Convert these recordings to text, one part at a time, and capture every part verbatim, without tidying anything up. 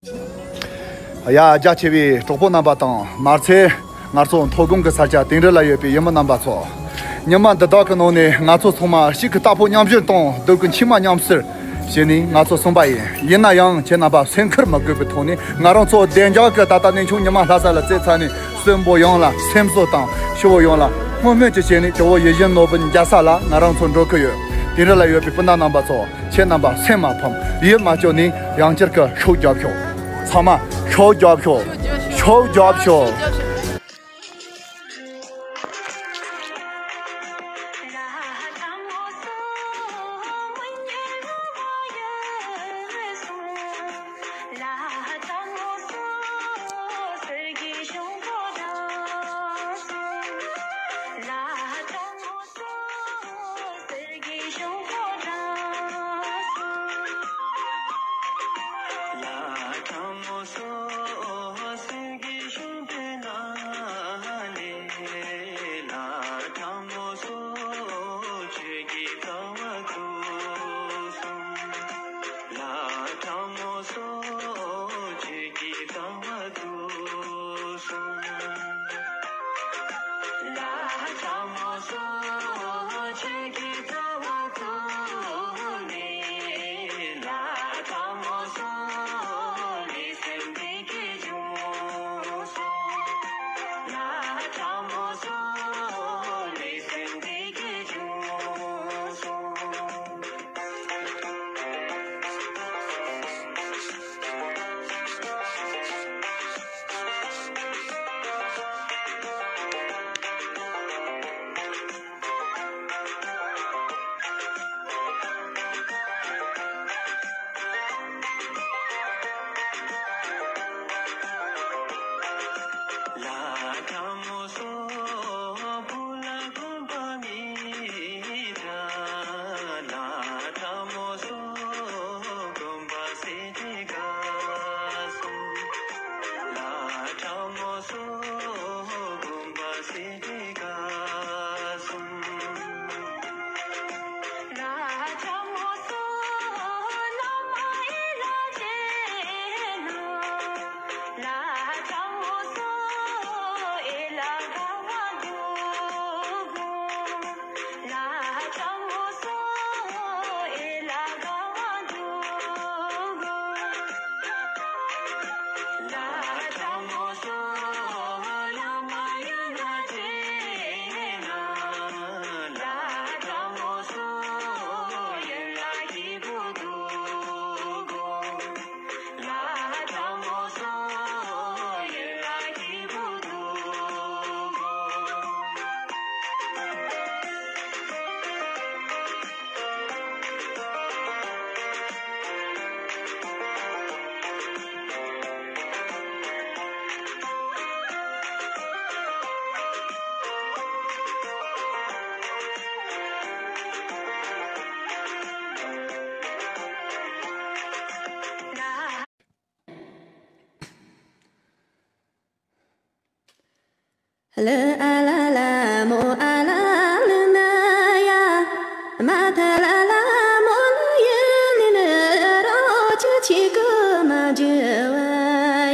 ཡ། རྒྱ་ཆེ་བའི་གྲོགས་པོ་རྣམ་པ་དང་མ་ཚད། ང་ཚོ་མཐོ་སྒང་གི་ས་ཆ་དིང་རི་ལ་ཡོད་པའི་ཡུལ་མི་རྣམ་པ་ཚོ། ཉི་མ་འདི་དག་གི་ནང་ནས་ང་ཚོ་ཚང་མ་གཅིག་གི་རྟག་པོ་མཉམ་བཞིན་དང་སྡུག་གི་མཆི་མ་མཉམ་བསུར་བྱས་ནས་ང་ཚོ་གསུངས་པ་ཡིན། ཡིན་ན་ཡང་ཁྱེད་རྣམ་པ་སེམས་ཁུར་མི་དགོས་པའི་ཐོག་ནས་ང་རང་ཚོ་བདེ་འཇགས་ཀྱི་ད་ལྟ་གནས་ཆུང་ཉི་མ་ལྷ་ས་ལ་རྩེ་ཚ་ནས་གསོན་པོ་ཡོང་ལ་སེམས་གསོ་དང་ཤི་བོ་ཡོང་ལ་སྔོན་སྨོན་གྱི་བྱས་ནས་ཇོ་བོ་ཡིད་བཞིན་ནོར་བུ་མཇལ་ས་ལ་ང་རང་ཚོ་འགྲོ་གི་ཡོད། དིང་རི་ལ་ཡོད་པའི་སྤུན་ཟླ་རྣམ་པ་ཚོ། ཁྱེད་རྣམ་པ་སེམས་མ་ཕམ། ཡིད་མ་སྐྱོ་ནས་ཡང་བསྐྱར་གྱི་ཤུགས་རྒྱོབ་ཤོག། ཚང་མ་ཤུགས་རྒྱོབ་ཤོག། ཤུགས་རྒྱོབ་ཤོག། ལ་ཨ་ལ་ལ་མོ་ཨ་ལ་ལ་ན་ཡ། མ་ཐ་ལ་ལ་མོ་ལ་ཡ་ལ་ན་རོ་ཅི་ཅི་གུ་མ་ཇི་བ་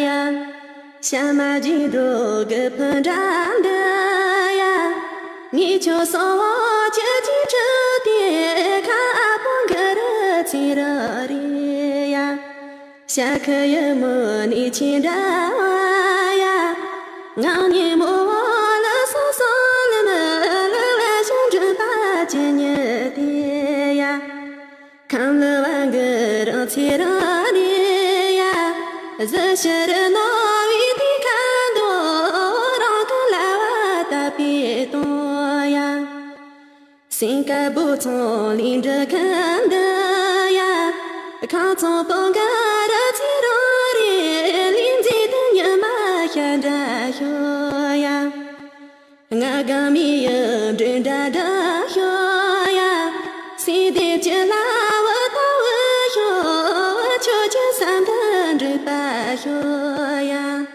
ཡ། ཤ་མ་ཇི་དོ་གི་ཕུ་འདྲ་འདི་ཡ། ངི་ཆོ་སོ་བོ་ཅི་ཅི་ཁྲི་དེ་ཁ་ཨ་པོ་གི་རི་ཚི་ར་རི་ཡ། ཤ་ཁ་ཡ་མོ་ནི་ཆི་འདྲ་བ་ཡ། ང་ནི་མོ་བོ་ལ་སོ་སོ་ལ་ན་ལ་ལ་ཞིང་འབྲུ་པ་ཅི་ཉི་དེ་ཡ། ཁམ་ལ་བ་གི་རང་ཚེ་རང་རེ་ཡ། ཟི་ཤི་རི་ནོ་བི་དི་ཁ་འདོ་རང་ཁ་ལ་བ་ད་པི་ཏོ་ཡ། སིང་ཀ་པུར་ཚོང་ལི་འདྲ་ཁ་འདི་ཡ། ཁང་ཚོང་པོ་ག་ར་ཚི་རོ་རེ་ལི་འཛི་དུ་ཉི་མ་ཤ་འདྲ་ཤོ་ཡ། ང་ག་མི་ཡི་འདྲ་འདྲ་འདྲ་ཤོ་ཡ། སི་དེ་ཅི་ལ་བ་ཏ་བ་ཤོ་ཆོ་ཆོ་སམ་ད་འདྲ་པ་ཤོ་ཡ།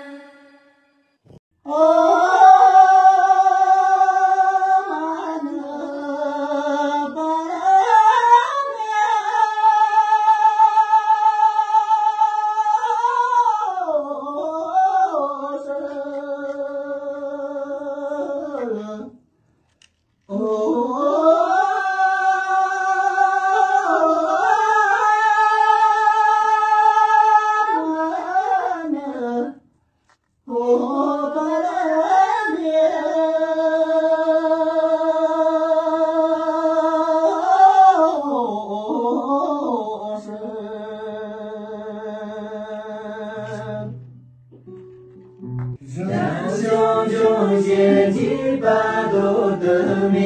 བྱང་ཆུབ་ཤེས་བྱའི་དཔལ་རྡོར་དུ་མས།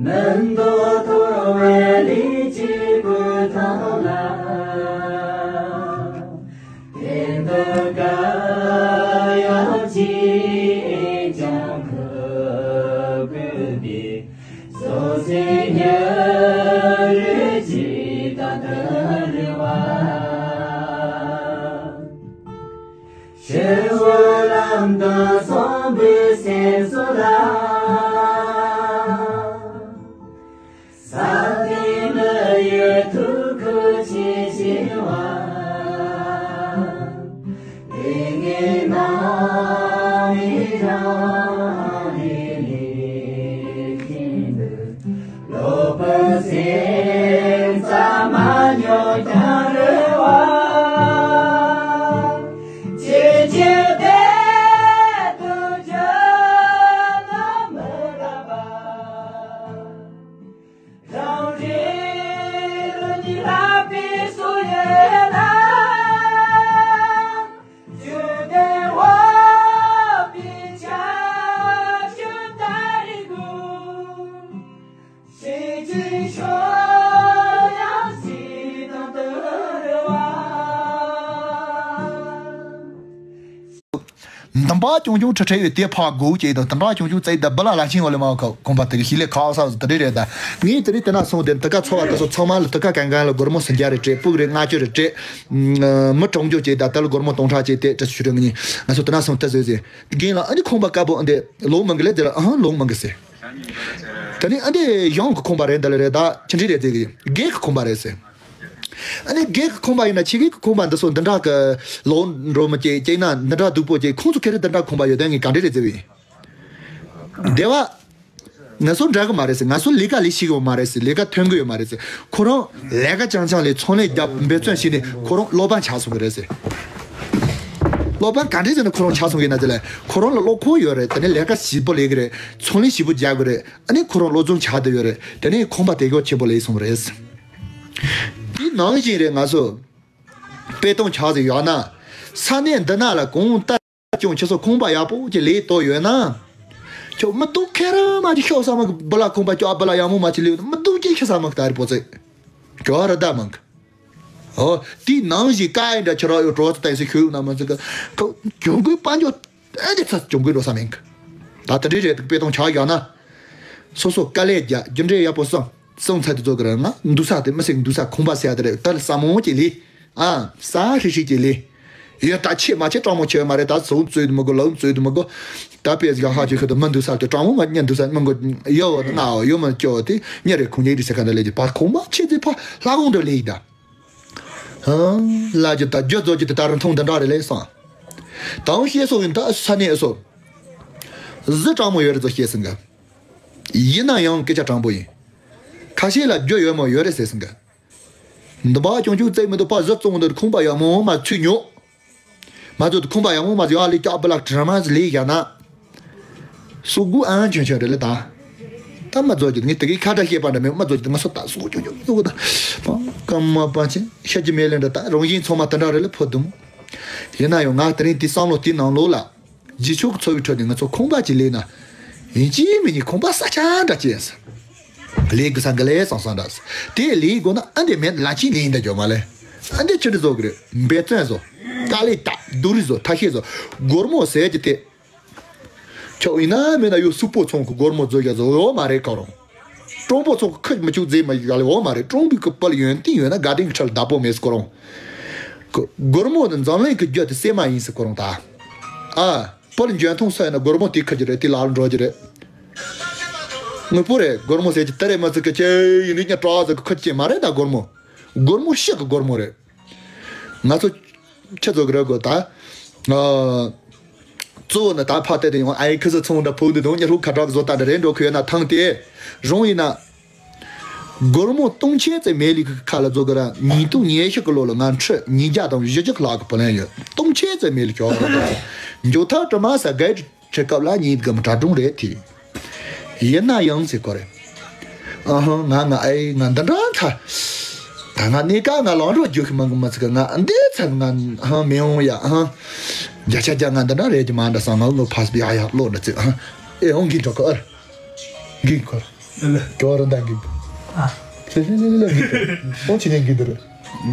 མི་ལྡོག་ཐོབ་པའི་ལས་ཀྱི་གོས་ཐོགས་ལ། དེ་འདི་ཀ་ཡང་ཅིས་ཀྱང་ཁུར་དགོས་པའི། སོ་སོའི་ཉེ་རིགས་ཀྱི་དོན་དུ་རེ་བ། ཞི་བའི་ལམ་དུ་སོང་བའི་སེམས་སུ་ལ། ས་སྟེང་མི་ཡི་ཐུགས་ཁུར་ཆེ་ཆེ་བ། ལས་ངན་སྣང་མེད་རང་ལས་ལས་ཀྱི་འདུ། ལོག་པའི་སེམས་ཙམ་མ་ཉོ་ཀྱང་རེ་བ། ཇི་སྙེད་བདེ་སྡུག་བརྗོད་ལ་མི་རག་པ། རང་རིག་རུ་ཉིད་ལྷག་པའི་སོ་ཡོད་ལ། རྒྱུ་ལྡན་འོག་པའི་ཆ་ཆུ་ལྟར་རིག་གོ། ཤེས་བྱའི་ཕྱོགས་ཡང་སྲིད་དང་དུ་རུ་བ། འདུན་པ་ཆུང་ཆུང་ཁྲི་ཁྲི་ཡོད་དེ་ཕ་དགོས་ཀྱི་དང་དུ་འདྲ་ཆུང་ཆུང་བཙལ་ད་བུ་ལ་ལ་ཆིང་བ་ལས་མ་ཁ་ཁོང་པ་དེ་གི་ཤི་ལས་ཁ་ས་དེ་རེད་རེད་ད། ངས་དེ་རིང་དེ་ན་སོང་དེ་དུ་ཀ་ཚོ་བ་དེ་སོ་ཚང་མ་ལ་དུ་ཀ་གང་གང་ལ་སྒོར་མོ་སུམ་བརྒྱ་རེ་སྤྲད། སྤུག་རེ་ལྔ་བཅུ་རེ་སྤྲད། མི་གྲོང་ཆོག་ཅེས་ད་ལྟ་ལ་སྒོར་མོ་སྟོང་ཕྲག་ཅེས་དེ་དྲི་ཞུ་རེ་ངས་ང་ཚོ་དེ་ན་སོང་དེ་བཟོས་ཟེར། རྒན་ལགས་ཨ་ནི་ཁོང་པ་དཀར་པོ་ཨ་འདི་ལོ་མང་གི་ལས་དེ་ལ་ཨ་ལོ་མང་གི་ཟེར། ད་ནི་ཨ་འདི་གཞུང་གི་ཁོང་པ་རེད་འདི་ལ་རེད་ད་ཆི་འདྲི་རེད་ཟེར་གི་རྒན་གི་ཁོང་པ་རེད་ཟེར། ཨ་ནི་རྒན་གི་ཁོང་པ་ཡིན་ན་ཕྱི་རྒྱལ་གི་ཁོང་པ་འདི་སོ་འདི་འདྲ་གི་ལོ་འགྲོ་མི་སྐྱེ་སྐྱེ་ན་འདི་འདྲ་སྡུག་པོ་སྐྱེ་ཁོང་ཚོ་ཁེ་རེ་འདི་འདྲ་ཁོང་པ་ཡོད་དོན་ངས་ག་འདྲི་རེད་ཟེར་བས། སྡེ་བ། ང་ཚོ་འདྲ་གི་མ་རེད་ཟེར། ང་ཚོ་ལས་ཀ་ལས་ཤེས་གི་མ་རེད་ཟེར། ལས་ཀ་ཐོན་གི་ཡོད་མ་རེད་ཟེར། ཁོ་རང་ལས་ཀ་རྐྱང་རྐྱང་ལས་ཚོང་ལས་རྒྱབ་འབད་བརྩོན་བྱས་ནས་ཁོ་རང་སློབ་དཔོན་ཆགས་སོང་གི་རེད་ཟེར། སློབ་དཔོན་ག་འདྲས་ཟེར་ན་ཁོ་རང་ཆགས་སོང་གི་ན་དེ་ལས་ཁོ་རང་ལ་བློ་ཁོག་ཡོད་རེད། དེ་ནས་ལས་ཀ་ཞིབ་པོ་ལས་གི་རེད། ཚོང་ལས་ཞིབ་པོ་རྒྱག་གི་རེད། ཨ་ནི་ཁོ་རང་བློ་བཟང་ཆགས་བསྡད་ཡོད་རེད། དེ་ནས་ཁོང་པ་དེ་གོ་ཆེན་པོ་ལས་སོང་རེད་ཟེར། དེ་ནང་བཞིན་རེད། ང་ཚོ་དཔེ་སྟོན་ཆགས་ཟིག་ཡོད་ན། ས་གནས་འདི་ན་ལ་གང་ལྟར། ཀྱང་ཁྱེད་ཚོ་ཁང་པ་ཡག་པོ་ཅིག་ལས་གཏོད་ཡོད་ན། ཁྱོད་མི་སྡུག་ཁེ་རང་མ་ཅིག་ཤོག་ས་མ་གི་བུ་ལ་ཁང་པ་ཀྱོག་བུ་ལ་ཡག་མོ་མ་ཅིག་ལས་མི་སྡུག་ཅིག་ཤི་ས་མ་གི་ད་རི་པོ་ཚེ། ཀྱོག་རི་ད་མང་གི། ཨོ། དེའི་ནང་བཞིན་ཀ་ཡི་འདྲ་ཁྱེད་རང་ཡོད་གྲོགས་ཚོ་ཏན་སི་ཁྱོད་ཡོད་ན་མ་ཚིག་གི། ཁོ་གྱོང་གུད་དཔལ་འབྱོར་ཨེ་དེ་ཚ་གྱོང་གུད་འགྲོ་ས་མིན་གི། ད་དེ་འདྲའི་རེད་འདུག་དཔེ་སྟོན་ཆགས་ཡོད་ན། སོ་སོ་དཀའ་ལས་རྒྱག་རྒྱུ་འབྲས་ཡག་པོ་སོང་སོང་ཚད་དེ་ཚོ་གི་རེད་ང་འདུག་ས་དེ་མི་སེང་འདུག་ས་ཁང་པ་ཟེར་ཡ་དེ་རེད་ད་ལ་ས་མང་ཅིག་ལས། ཨ། ས་ཧྲིག་ཧྲིག་ཅིག་ལས། ཡོད་ད་ཆེ་མ་ཆེ་གྲང་མོ་ཆེ་མ་རེད་ད་ཟོག་བཙོས་དུ་མི་དགོས་ལག་བཙོས་དུ་མི་དགོས། ད་པེ་ཡག་ཧ་ཅིག་ཤི་དུ་མི་འདུག་ས་དེ་གྲང་མོ་ང་གཉིད་འདུག་ས་མི་དགོས་ཡོད་ང་ཡོད་མི་སྐྱོ་དེ་གཉིད་རེ་ཁུང་གཉིད་རེ་ཟེར་ཁ་འདྲ་ལས་ཀྱི་བར་ཁོང་མ་ཆེ་ཚེ་ཕ་ལྷ་ཁོང་འདྲ་ལས་ཡིན་ད། ཧང་ལ་ཅི་ད་རྒྱུ་ཚོ་ཅི་དེ་ད་རུང་མཐོང་འདི་འདྲ་རེད་ལས་སང་། ད་འོང་ཤེས་སོ་ཡིན་ད་ས་གནས་སོ། གཟི་གྲང་མོ་ཡོད་རེད་ཚོ་ཤེས་སོང་ག་ཡིན་ན་ཡང་སྐད་ཆ་དྲང་པོ་ཡིན། ཁ་ཤས་ལ་རྒྱུ་ཡོད་མོ་ཡོད་རེད་ཟེར་སོང་ག་འདི་པ་ཅུང་ཅུང་བཙལ་མི་འདུག་པ་གཟི་བཙོང་འདིར་ཁུངས་པ་ཡག་མོ་མ་ཚུད་ཉོ། མ་ཚུད་ཁུངས་པ་ཡག་མོ་མ་ཚུད་ཨ་ལི་ཀྱག་པ་ལག་དྲི་མ་ལས་བཞག་ན། སུ་གུ་ཨང་ཆུང་ཆུང་རེད་ལ་ད། ད་མ་ཚོད་ཀྱི་ངས་དེ་གའི་ཁ་བརྡ་བཤད་པ་འདྲ་མེད་མ་ཚོད་ཀྱི་ང་སོ་ད་སུ་གུ་ཆུང་ཆུང་སུ་གུ་ད། ཀམ་མ་པ་ཆེ་ཤ་ཅི་མེ་ལེན་འདྲ་ད་རང་བཞིན་ཚང་མ་དེ་འདྲ་རེད་ལ་ཕོ་དུམ། ཡིན་ན་ཡང་ང་དེ་རིང་དེ་བསམ་བློ་དེ་ནང་ལོགས་ལ། རྗེས་ཕྱོགས་ཀྱི་འཚོ་བའི་ཁྲོད་ནས་ང་ཚོ་ཁང་པ་ཅིག་ལས་ན། ཡིན་གཅིག་མིན་གཉིས་ཁང་པ་ས་ཆ་འདྲ་ཅན་ཟེར། ལས་དགོས་ས་འགའ་ལས་སང་སང་འདྲ་ཟེར། དེ་ལས་དགོས་ན་ཨ་འདི་མེད་ལ་ཅི་ལས་འདྲ་འཇོག་མ་ལས། ཨ་འདི་ཆུ་འདྲ་བཟོ་གི་རེད་འབད་བརྩོན་བཟོ། དཀའ་ལས་དག་སྡུག་རུས་བཟོ་ཐ་ཤལ་བཟོ། སྒོར་མོ་ཟེར་གྱི་དེ། ཁྱོད་ཡིན་ན་མིན་ན་ཡོད་སུག་པོ་ཚོང་གི་སྒོར་མོ་བཟོ་རྒྱ་བཟོ་ཡོད་མ་རེད་ཁོ་རང་། ཀྲོང་པོ་ཚོང་གི་ཁུ་མི་བཅུག་རྫས་མ་ཡོད་ལ་ཡོད་མ་རེད། ཀྲོང་པའི་གི་པལ་ཡོན་ཏན་ཡོད་ན་དགའ་ལྡན་གི་ཁྲལ་བདག་པོ་མེད་ཟེར་ཁོ་རང་། གི་སྒོར་མོ་ནི་འཛམ་གླིང་གི་རྒྱུ་དེ་སེ་མ་ཡིན་ཟེར་ཁོ་རང་ད། ཨ། པལ་འཇོན་ཐང་སོ་ཡིན་ན་སྒོར་མོ་དེ་ཁུར་གྱི་རེད་དེ་ལག་ལ་འགྲོ་གྱི་རེད། དངོས་པོ་རེད་སྒོར་མོ་ཟེར་གྱི་དེ་རེད་མ་ཟེར་གི་ཁྱེད་ཡིན་ནི་ཉ་གྲག་ཟེར་གི་ཁུར་གྱི་མ་རེད་ད་སྒོར་མོ། སྒོར་མོ་ཤི་གི་སྒོར་མོ་རེད། ང་ཚོ་ཁྱེད་ཚོ་གི་རེད་གོ་ད། ཨ། གཙོ་བོ་ནི་ད་ཕ་དེ་དེ་ཡོང་ཨའི་ཁི་ཟི་ཚོང་འདྲ་ཕུག་འདི་དང་ཉི་ཧྲུག་ཁ་གྲག་བཟོ་ལྟ་འདྲ་རེད་འགྲོ་ཁུ་ཡོད་ན་ཐང་དེ་རང་ཡིན་ན། སྒོར་མོ་སྟོང་ཆེན་ཙམ་མེད་ལི་ཁ་ལ་བཟོ་གི་ར་ཉིས་སྟོང་ཉི་ཤུ་གི་ལོ་ལ་ང་ཁྲི་ཉིས་བརྒྱ་དང་བཞི་བཅུ་ལྷག་གི་བུ་ལོན་ཡོད་སྟོང་ཆེན་ཙམ་མེད་ལི་ཁྱོ། མཇུག་མཐར་དྲི་མ་ས་གའི་ཁྲི་སྐབས་ལ་ཉིད་གི་མི་གྲ་སྒྲུང་རེད་དེ། ཡིན་ན་ཡང་ཟེར་གོ་རེད། ཨ་ཧང་ང་ང་ཨེ་ང་འདི་འདྲ་ཁ། ད་ང་གནས་ཀ་ང་ལང་རོ་རྒྱུ་ཁི་མང་གི་མ་ཚིག་གི་ང་འདི་ཚ་ང་ཧང་མི་འོང་ཡ་ཧང་། བརྒྱ་ཆ་བརྒྱ་ང་འདི་འདྲ་རེད་ཀྱི་མ་འདྲ་ས་ང་ལོ་ཕ་སི་བི་ཨ་ཡ་ལོ་འདྲ་ཚིག་ཧང་། ཨེ་འོང་གིན་འགྲོ་གི་ཨར། གིན་ཁོར། ཨ་ལ། ཀྱོ་ར་འདང་གིན། ཨ། ལེ་ལེ་ལེ་ལེ་གིན། འོང་ཆི་ནས་གིན་འདི་རེད།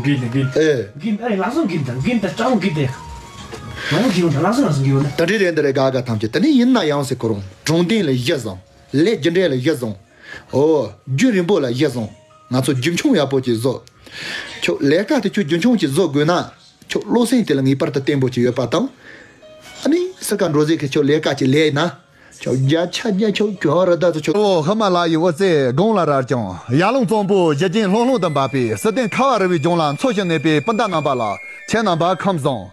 གིན་གིན། ཨེ། གིན་ཨ་རེ་ལག་སོང་གིན་དང་གིན་དང་ལྕགས་གིན་དེ། ང་ཡང་གིན་དང་ལག་སོང་ལག་སོང་གིན་ཡོད་ན། ད་འདྲི་རེད་འདི་རེད་ག་ག་ཐམས་ཅད་དེ་ནས་ཡིན་ན་ཡང་ཟེར་ཁོ་རང་དྲང་བདེན་ལ་གཞི་བཟུང་། ལས་རྒྱུ་འབྲས་ལ་གཞི་བཟུང་། ཨོ། རྒྱུན་རིང་པོ་ལ་གཞི་བཟུང་། ང་ཚོ་རྒྱུན་འཁྱོངས་ཡག་པོ་ཅིག་བཟོ། ཁྱོད་ལས་ཀ་དེ་ཁྱོད་རྒྱུན་འཁྱོངས་ཅིག་བཟོ་དགོས་ན། ཁྱོད་བློ་སེམས་དེ་ལ་ངེས་པར་དུ་བརྟན་པོ་ཅིག་ཡོད་པ་དང་། ཨ་ནི་སི་ཀ་འགྲོ་ཟེར་གི་ཁྱོད་ལས་ཀ་ཅིག་ལས་ན། ཁྱོད་བརྒྱ་ཆ་བརྒྱ་ཁྱོད་གྱོད་ར་ད་ཚོ་ཁྱོད། ཨོ་ཧི་མ་ལ་ཡི་འོད་ཟེར་དགུང་ལ་རལ་ཀྱང་། ཡར་ཀླུང་གཙང་པོ་གཞི་རྒྱན་ལྷུང་ལྷུང་དུ་འབབ་པའི། བསིལ་ལྡན་ཁ་བ་རི་བོའི་ལྗོངས་ལ་འཚོ་ཞིང་གནས་པའི་སྤུན་ཟླ་རྣམ་པ་ལ་ཁྱེད་རྣམ་པ་ཁམས་བཟང་།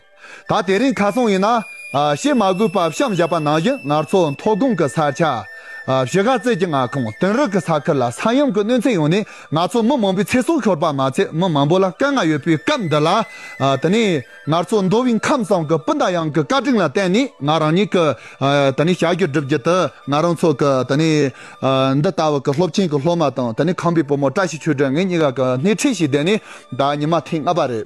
ད་དེ་རིང་ཁ་སང་ཡིན་ན། ཨ། བཤད་མ་དགོས་པ་བཤམས་བཞག་པ་ནང་བཞིན་ང་ཚོ་མཐོ་སྒང་གི་ས་ཆ། ཨ། བཞི་ཀ་རྩེ་གི་མངའ་ཁོངས་དིང་རི་གི་ས་ཁུལ་ལ་ས་ཡོམ་གི་གནོད་འཚེ་ཡོང་ནས་ང་ཚོ་མི་མང་པོའི་ཚེ་སྲོག་ཤོར་པ་མ་ཚད་མི་མང་པོ་ལ་དཀའ་ངལ་ཡོད་པའི་སྐབས་འདི་ལ། ཨ། དེ་ནས་ང་ཚོ་མདོ་དབུས་ཁམས་གསུམ་གི་སྤུན་ཟླ་ཡོངས་ཀྱི་བཀའ་དྲིན་ལ་བརྟེན་ནས་ང་རང་ཉིད་ཀྱི། ཨ། དེ་ནས་བྱ་རྒྱུད་སྒྲུབ་རྒྱུ་དེ་ང་རང་ཚོ་གི་དེ་ནས། ཨ། འདི་ལྟ་བུ་གི་སློབ་ཆེན་གྱི་སློབ་མ་དང་དེ་ནས་ཁམས་པའི་བུ་མོ་བཀྲ་ཤིས་ཆོས་སྒྲོན་ངེད་གཉིས་ཀ་གི་སྣེ་ཁྲིད་བྱས་བསྡད་ནས་ད་ཉི་མ་ཐེངས་ལྔ་པ་རེད།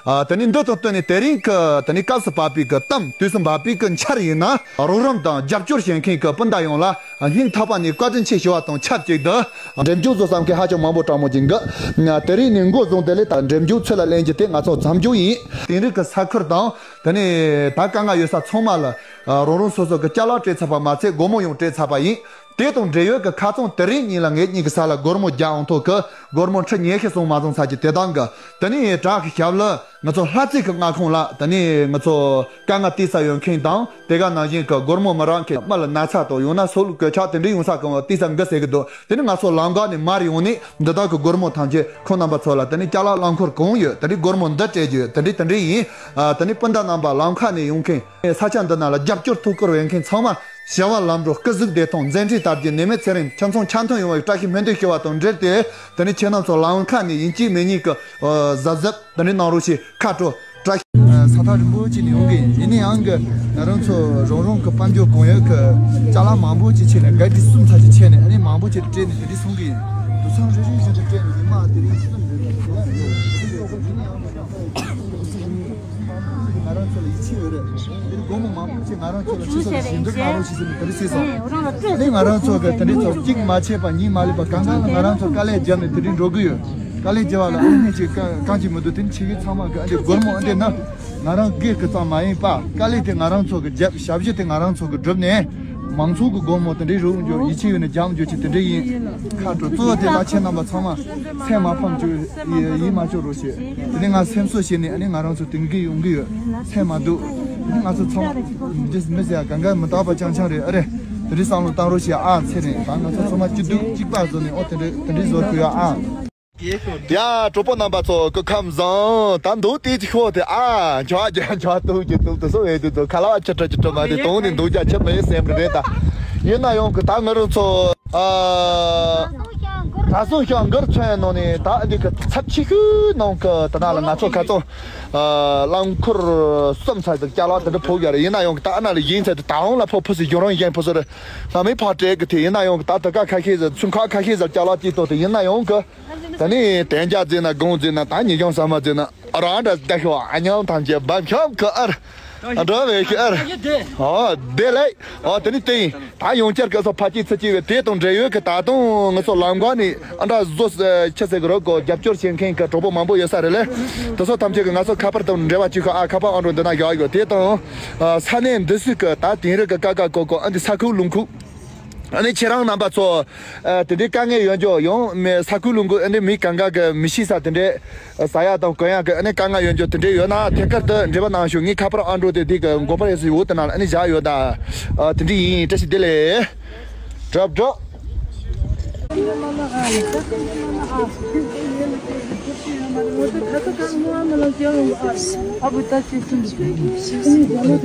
ཨ། དེ་ནས་འདི་དང་བསྟུན་ནས་དེ་རིང་གི་དེ་ནས་སྐབས་སུ་བབས་པའི་གི་གཏམ། དུས་སུ་བབས་པའི་གི་འཆར་ཡིན་ན། རོགས་རམ་དང་རྒྱབ་སྐྱོར་བྱེད་མཁན་གི་སྤུན་ཟླ་ཡོངས་ལ་སྙིང་ཐག་པ་ནས་བཀའ་དྲིན་ཆེ་ཞུ་བ་དང་ཆབས་ཅིག་ཏུ། འགྲེམས་སྦྱོར་བཟོ་བསམ་མཁན་ཧ་ཅང་མང་པོ་དྲང་མོ་ཅིག་གི། དེ་རིང་ནས་འགོ་བཟུང་དེ་ལས་ད་འགྲེམས་སྦྱོར་ཚུར་ལ་ལེན་རྒྱུ་དེ་ང་ཚོ་མཚམས་འཇོག་ཡིན། དེང་རིང་གི་ས་ཁུལ་དང་དེ་ནས་ད་དཀའ་ངལ་ཡོད་ས་ཚང་མ་ལ་རང་རང་སོ་སོ་གི་ཅ་ལག་སྤྲད་ཚར་བ་མ་ཚད་སྒོར་མོ་ཡང་སྤྲད་ཚར་བ་ཡིན། དེ་དང་འབྲེལ་ཡོད་ཀྱི་ཁ་རྩང་དེ་རིང་ཉིན་ལ་ངེད་གཉིས་ཀྱི་ས་ལ་སྒོར་མོ་བརྒྱ་འོང་ཐོག་གི་སྒོར་མོ་ཁྲི་ཉི་ཤུ་སོང་མ་སོང་ས་ཀྱི་དེ་དང་གི། དེ་ནས་བྲག་གི་ཞབས་ལ་ང་ཚོ་ལྷ་རྩེ་གི་མངའ་ཁོངས་ལ་དེ་ནས་ང་ཚོ་དཀའ་ངལ་དེ་ས་ཡོད་མཁན་དང་དེ་ག་ནང་བཞིན་གི་སྒོར་མོ་མི་རག་མཁན། མི་ལ་ན་ཚ་དང་ཡང་ན་སྲོག་ལ་གོད་ཆག་དེ་འདྲ་ཡོང་ས་གི་དེ་ས་འགི་ཟེར་གི་འདུག་དེ་ནས་ང་ཚོ་ལམ་ཁ་ནས་མར་ཡོང་ནས་འདི་དག་གི་སྒོར་མོ་ཐམས་ཅད་ཁོང་རྣམ་པ་ཚོ་ལ་དེ་ནས་ཅ་ལག་རླངས་འཁོར་གང་ཡོད་དེ་འདྲའི་སྒོར་མོ་འདི་སྤྲད་རྒྱུ་ཡོད། དེ་འདྲའི་དེ་འདྲའི་ཡིན། ཨ། དེ་ནས་སྤུན་ཟླ་རྣམ་པ་ལམ་ཁ་ནས་ཡོང་མཁན། ས་ཆ་འདི་ན་ལ་རྒྱབ་སྐྱོར་ཐུགས་ཁུར་འོས་མཁན་ཚང་མ་བྱ་བ་ལམ་འགྲོ་སྐུ་གཟུགས་བདེ་ཐང་མཛད་འཕྲིན་དར་རྒྱས་ནད་མེད་ཚེ་རིང་ཁྱིམ་ཚང་འཆམ་མཐུན་ཡོང་བའི་བཀྲ་ཤིས་སྨོན་འདུན་ཞུ་བ་དང་འབྲེལ་ཏེ། དེ་ནས་ཁྱེད་རྣམ་ཚོ་ལམ་ཁ་ནས་ཡིན་གཅིག་མིན་གཉིས་ཀྱི་གཟབ་གཟབ་དེ་འདྲའི་གནང་རོགས་ཞེས་ཁ་དྲོ་བཀྲ་ཤིས། ས་ཐག་རིང་པོ་ཅིག་ནས་ཡོང་གི་ཡིན་ནའི་ཡང་གི་ང་རང་ཚོ་རང་རང་གི་དཔལ་འབྱོར་གང་ཡོད་ཀྱི་ཅ་ལག་མང་པོ་ཅིག་ཆད་ནས་ག་དེ་གསུམ་ཚར་ཅིག་ཆད་ནས་ཨ་ནི་མང་པོ་ཅིག་སྤྲད་ནས་དེ་འདྲའི་སོང་གི་ཡིན། དུད་ཚང་རེ་རེ་བཞིན་དུ་སྤྲད་ནས་ཉི་མ་དེ་རིང་གསུམ་རེ་རེ་ང་རང་ཚོ་ལ་ཡིད་ཆེས་ཡོད་རེད། དེ་ནི་སྒོར་མོ་མང་པོ་ཅིག་ང་རང་ཚོ་ལ་ཆེད་དུ་ཞིབ་འཇུག་གནང་རོགས་ཞེས་ཟེར་ནས་དེ་འདྲ་བྱས་སོང་། དེ་ནི་ང་རང་ཚོ་གི་དེ་འདྲའི་ཚོ་གཅིག་མ་ཆད་པ་གཉིས་མ་སླེབས་པ་གང་གང་ལ་ང་རང་ཚོ་དཀའ་ལས་བརྒྱབ་ནས་དེ་འདྲའི་འགྲོ་གི་ཡོད། དཀའ་ལས་བརྒྱབ་པ་ལ་ཨ་ནི་ཅིག་གང་གང་ཅིག་མི་འདུག་དེ་ནི་ཆེ་གེ་ཚང་མ་གི་ཨ་འདི་སྒོར་མོ་ཨ་འདི་ན་ང་རང་སྒེར་གི་ཙམ་མ་ཡིན་པ་དཀའ་ལས་དེ་ང་རང་ཚོ་གི་བརྒྱབ། ཞབས་ཞུ་དེ་ང་རང་ཚོ་གི་བསྒྲུབས་ནས་མང་ཚོགས་གི་སྒོར་མོ་དེ་འདྲའི་རོགས་འཇོག་ཡིད་ཆེས་ཡོད་ནས་རྒྱབ་འཇོག་ཅིག་དེ་འདྲའི་ཡིན། ཁ་དྲོ་གཙོ་བོ་དེ་ལ་ཁྱེད་རྣམ་པ་ཚང་མ་སེམས་མ་ཕམ་བཅུག་ཡིད་མ་བཅུག་རོགས་བྱེད། དེ་ནས་ང་སེམས་གསོ་བྱས་ནས་ཨ་ནི་ང་རང་ཚོ་དེང་གི་ཡོང་གི་ཡོད། སེམས་མ་སྡུག་དེ་ནས་ང་ཚོ་ཚང་མ་འདི་མི་ཟེར་ཡ་གང་ག་མི་རྟག་པ་རྐྱང་རྐྱང་རེད། ཨ་རེད། དེ་རིང་བསམ་བློ་བཏང་རོགས་བྱེད་ཨ། ཚེ་རིང་ད་ང་ཚོ་ཚང་མ་སྐྱིད་སྡུག་གཅིག་པ་བཟོ་ནས་ཨོ་དེ་འདྲ་དེ་འདྲའི་བཟོ་དགོས་ཡ་ཨ། ཡ་གྲོགས་པོ་རྣམ་པ་ཚོ་སྐུ་ཁམས་བཟང་། ད་འདུག་དེ་ཅིག་ཤོག་དེ་ཨ་འཇོག་རྒྱ་འཇོག་ཏུ་ཀྱི་ཏུ་དུ་སོ་བས་དུ་དུ་ཁ་ལ་བ་ཆི་ཁྲ་ཆི་ཁྲ་མ་དེ་དོང་ནས་འདུག་རྒྱ་ཆི་མེད་སེམས་རེ་རེད་ད། ཡིན་ན་ཡང་གི་ད་ང་རང་ཚོ་ཨ་ད་སོང་ཤོག་འགར་ཚོན་ནང་ནས་ད་འདི་གི་ཚབས་ཆེ་ཤོས་ནང་གི་ད་ན་ལ་ང་ཚོ་ཁ་ཚོ་ཨ་རླངས་འཁོར་གསུམ་ཚ་ཟིག་སྐྱ་ལ་དེ་འདྲ་ཕོག་ཡ་རེད། ཡིན་ན་ཡང་གི་ད་ཨ་ན་ལ་ཡིན་ཚད་དུ་ད་འོང་ལ་ཕོག་ཕུ་སི་གྱོང་རང་ཡིན་ཕུ་སི་རེད། ང་མི་ཕ་སྤྲད་གི་དེ་ཡིན་ན་ཡང་གི་ད་ད་ག་ཁ་ཤས་ཟིག་ཚུན་ཁ་ཁ་ཤས་ཟིག་སྐྱ་ལ་ཅིག་ཏོ་དེ་ཡིན་ན་ཡང་གི་ད་ནི་དན་རྒྱ་འཛིན་ན་དགོང་འཛིན་ན་ད་ཉི་ཤང་ས་མ་འཛིན་ན་རང་འདྲ་བསྡད་ཤོག་ཨ་ཉང་ཐང་ཆེ་བབ་ཤོག་གི་ཨར། འགྲོ་བའི་ཤི་ཨར། ཨོ་བདེ་ལེགས། ཨོ་དེ་ནི་དེ་ཡིན། ད་ཡང་བསྐྱར་གི་སོ་ཕ་སྐྱིད་ཚི་སྐྱིད་བའི་དེ་དང་འབྲེལ་ཡོད་གི་ད་དུང་ངི་སོ་ལམ་ཀ་ནི་ཨ་འདྲ་བཟོ་ཆི་ཟེར་གི་རོ་གོ་རྒྱབ་སྐྱོར་བྱེད་མཁན་གི་གྲོགས་པོ་མང་པོ་ཡོད་ས་རེད་ལེ། དེ་སོ་ཐམས་ཅད་གི་ང་སོ་ཁ་པར་དང་འབྲེལ་བ་བཅུག་གི་ཨ་ཁ་པར་ཨང་གྲངས་འདི་ན་བཞག་ཡོད། དེ་དང་ས་གནས་འདི་སུ་གི་ད་དེང་རིག་གི་ཀ་ཀ་ཀོ་ཀོ་ཨ་འདི་ས་ཁུག་ལུང་ཁུག་ཨ་ནི་ཁྱེད་རང་རྣམ་པ་ཚོ་ཨ་དེ་འདྲའི་དཀའ་ངལ་ཡོད་འཇོག་ཡང་མེད་ས་ཁུལ་ལུང་ཁུག་ཨ་ནི་མི་གང་ག་གི་མི་ཤི་ས་དེ་འདྲའི་ཟ་ཡ་དང་གོན་ཡ་གི་ཨ་ནི་དཀའ་ངལ་ཡོད་འཇོག་དེ་འདྲའི་ཡོད་ན་ཐད་ཀར་དུ་འབྲེལ་བ་གནང་ཤོག་ངའི་ཁ་པར་ཨང་གྲངས་དེ་དེ་གི་མགོ་པར་ཡོད་སའི་འོག་དེ་ནང་ལ་ཨ་ནི་བཞག་ཡོད་ད། ཨ་དེ་འདྲའི་ཡིན། བཀྲ་ཤིས་བདེ་ལེགས། གྲབ་གྲབ།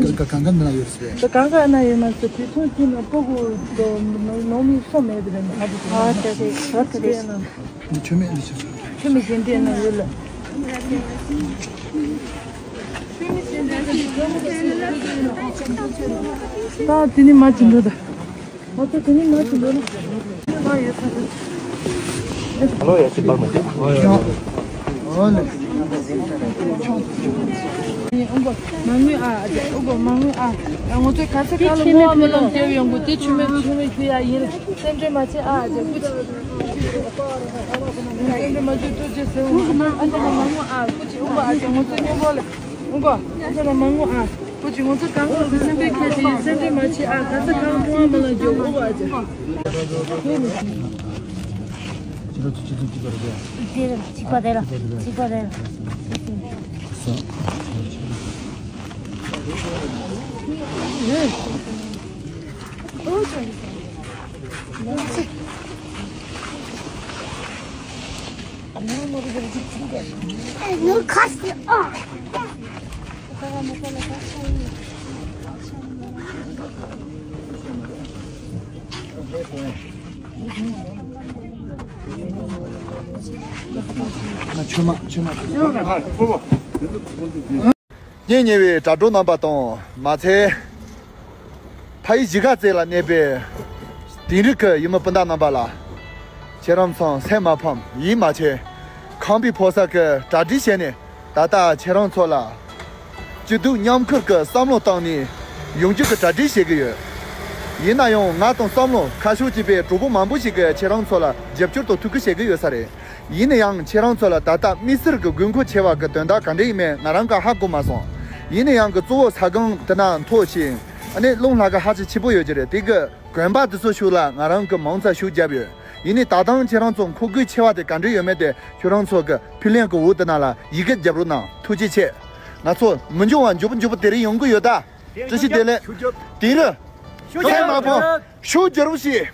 ད་གང་ག་ན་ཡོད་ཟེར། ད་གང་ག་ན་ཡོད་མ་ཟེར། དེ་ཚོ་ཅི་ན་སྤུ་གུ་དང་ནང་མི་སོ་མེད་པ་རེད། ཨ་དེ་རེད། ཨ་དེ་རེད། འདི་ཆོ་མེད་འདི་ཆོ། ཆོ་མེད་ཟིན་དེ་ན་ཡོད་ལ། ད་དེ་ནི་མ་ཅི་འདུག་ད། ཨ་ལོ་ཡ་སི་པར་མ་ཅི། ཨོ་ལེ། མ་དངུལ་ཨ། ཨ་ཅེ། ཨོ་གོ། མ་དངུལ་ཨ། ང་ཚོས་ག་ཚོད་གང་ལ་བསྔོ་བ་སྨོན་ལམ་བརྒྱབ་ཡོང་གི། དེ་ཆུ་མེད་ཆུ་མེད་ཁྱོད་ཡ་ཡིན། སེམས་ཁྲལ་མ་བྱེད་ཨ། ཨ་ཅེ། སྐུ་མཁྱེན། སེམས་ཁྲལ་མ་བྱེད། ཐུགས་རྗེ་ཆེ། ཨ་ཅེ་ལ་མ་དངུལ་ཨ། སྐུ་མཁྱེན། ཨོ་གོ། ཨ་ཅེ། ང་ཚོས་སྙིང་པོ་ལ། ཨོ་གོ། ཨ་ཅེ་ལ་མ་དངུལ་ཨ། སྐུ་མཁྱེན། ང་ཚོ་གང་གང་གི་སེམས་ཁྲལ་ཁྱད་ཀྱིས་སེམས་ཁྲལ་མ་བྱེད་ཨ། ག་ཚོད་གང་བསྔོ་བ་སྨོན་ལམ་བརྒྱབ། ཨོ་གོ། ཨ་ཅེ། དེ་རུ་གཅིག་པ་དེ་ལ། གཅིག་པ་དེ་ལ། གཉེན་ཉེ་བའི་དྲ་གྲོགས་རྣམ་པ་དང་། མ་ཚད། ཕ་ཡུལ་གཞིས་ཀ་རྩེ་ལ་གནས་པའི་དིང་རི་གི་ཡུལ་མི་སྤུན་ཟླ་རྣམ་པ་ལ། ཁྱེད་རང་ཚོ་སེམས་མ་ཕམ། ཡིད་མ་ཆེས། ཁམས་པའི་ཕོ་གསར་གྱིས་གྲ་སྒྲིག་བྱས་ནས། ད་ལྟ་ཁྱེད་རང་ཚོ་ལ་སྐྱིད་སྡུག་མཉམ་ཁུར་གྱི་བསམ་བློ་བཏང་ནས་ཡོང་རྒྱུ་གི་གྲ་སྒྲིག་བྱེད་ཀྱི་ཡོད། ཡིན་ན་ཡང་ང་དང་བསམ་བློ་ཁ་ཕྱོགས་གཅིག་པའི་གྲོགས་པོ་མང་པོ་ཞིག་གིས་ཁྱེད་རང་ཚོ་ལ་རྒྱབ་སྐྱོར་དང་ཐུགས་ཁུར་བྱེད་ཀྱི་ཡོད་ས་རེད། ཡིན་ན་ཡང་ཁྱེད་རང་ཚོ་ལ་ད་ལྟ་དམིགས་བསལ་གྱི་དགོས་མཁོ་ཆེ་བ་གི་དོན་དག་ག་འདྲ་ཡིན་མིན་ང་རང་གིས་ཧ་གོ་མ་སོང་། ཡིན་ན་ཡང་གི་གཙོ་བོ་ས་སྒང་དེ་ན་མཐོ་ཞིང་ཨ་ནི་རླུང་ལྷགས་ཀ་ཧ་ཅང་ཆེ་པོ་ཡོད་ཀྱི་རེད། དེ་གི་གོན་པ་དེ་ཚོ་ཤུགས་ལ་ང་རང་གིས་མང་ཙམ་ཤུགས་བརྒྱབ་ཡོད། ཡིན་ནའི་ད་ཐེངས་ཁྱེད་རང་ཚོ་མཁོ་དགོས་ཆེ་བ་དེ་ག་འདྲ་ཡོད་མེད་དེ་ཁྱོད་རང་ཚོ་གི་ཕུལ་ལན་གི་འོག་དེ་ན་ལ་ཡི་གེ་རྒྱབ་རོགས་གནང་། ཐུགས་རྗེ་ཆེ། ང་ཚོ་མི་འགྱུར་བ་མགྱོགས་པོ་མགྱོགས་པོ་དེ་རིང་ཡོང་གི་ཡོད་ད། བཀྲ་ཤིས་བདེ་ལེགས། དིང་རི། སེམས་མ་ཕམ། ཤུགས་རྒྱབ་རོགས་ཞུ།